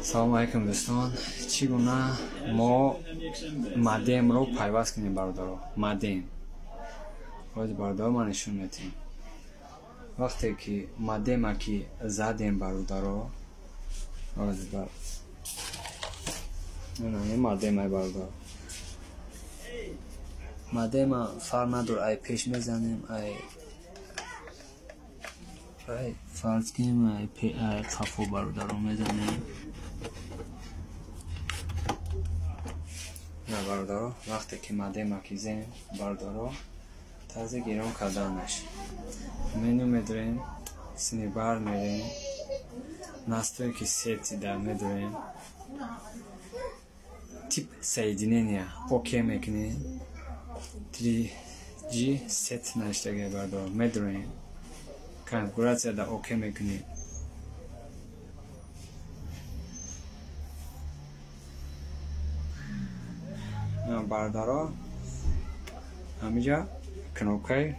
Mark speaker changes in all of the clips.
Speaker 1: Салом алейкум, дӯстон. Чӣ гуна мо модемро пайваст кунем, бародаро? Модем ҳози, бародаро, ман нишон медиҳем. Вақте ки модема ки задем, бародаро, модемай, бародаро, модема фарқ надор, ай пеш мезанем, ай фарз кунем, ай қафо, бародаро, мезанем. На, бародаро, вақте ки модема ки зем, бародаро, тарзи гирон карданаш: меню медорем, синибар мерем, настройки сети да медорем, тип соединения окей мекунем, 3G сет навиштагия, бародаро, медорем, конфигуратсия да окей мекунем. Бародаро, ҳамиҷа кнопкаи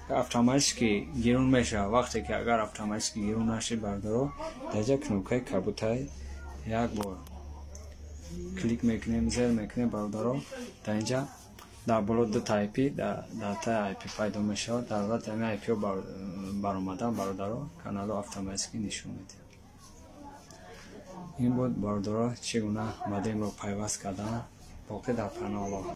Speaker 1: автоматически гирун мешавад. Вақте ки агар автоматически гирун нашид, бародаро, дар кнопкаи кабутай як бор клик мекунем, зер мекунем, бародаро, дар инҷа дар боло дута IP, дар таи IP пайдо мешавад. Дар ҳолати ҳамин IP баромадан, бародаро, каналҳо автоматически нишон медиҳад. Ин буд, бародаро, чӣ гуна модемро пайваст кардан. Боқӣ дар паноҳ.